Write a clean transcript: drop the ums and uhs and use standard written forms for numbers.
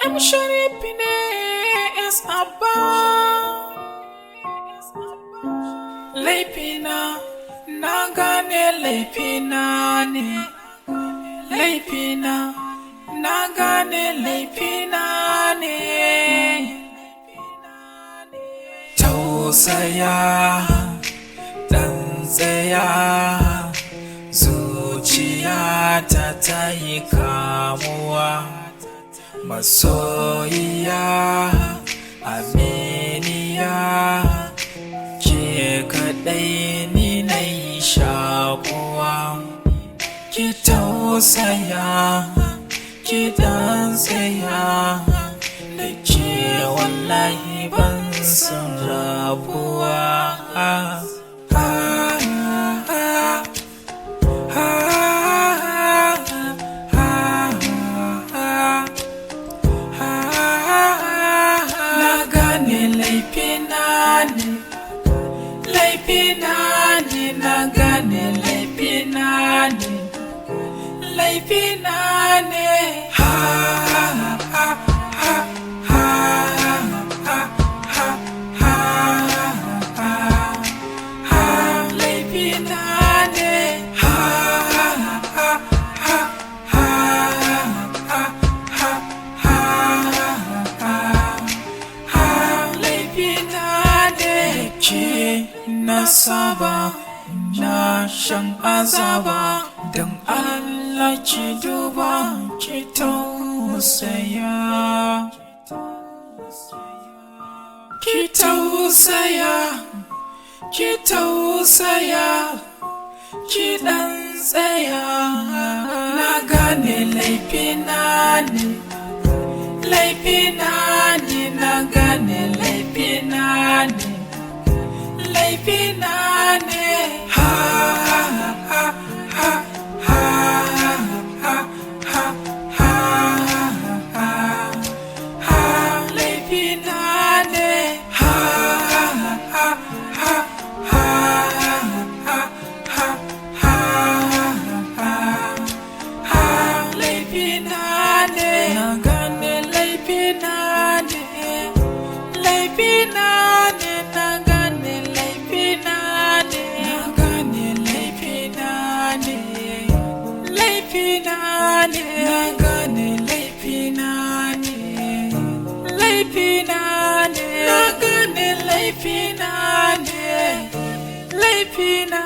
M Sharif ne S Abba. Laifina, na gane laifina ne. Laifina, na gane laifina ne. Tausaya, ɗan tsaya, zuciyata ta yi kamuwa. Masoyiya, aminiya, ke kaɗai ni na yi shakuwa. Ki tausaya, ki ɗan tsaya, da ke wallahi ban san rabuwa. Ah, ah, ah, ah, ah, ah. Na gane laifina ne, laifina ne, na gane laifina ne, laifina ne. Ha ha ha ha ha ha ha ha ha ha, laifina ne. Ha ha ha ha ha ha ha ha ha ha, laifina ne. Ke na saba na shan azaba, don Allah ki duba ki tausaya, ki tausaya, ki tausaya, ki dan tsaya. Na gane laifina ne, laifina ne, na gane laifina ne, laifina ne. Ha ha ha ha ha ha ha ha ha ha, laifina ne. Ha ha ha ha ha ha ha ha ha ha, laifina ne. Na gane laifina ne, laifina ne, na gane laifina ne, na gane laifina ne, laifina ne, na gane laifina ne, laifina ne, na gane laifina ne, laifina.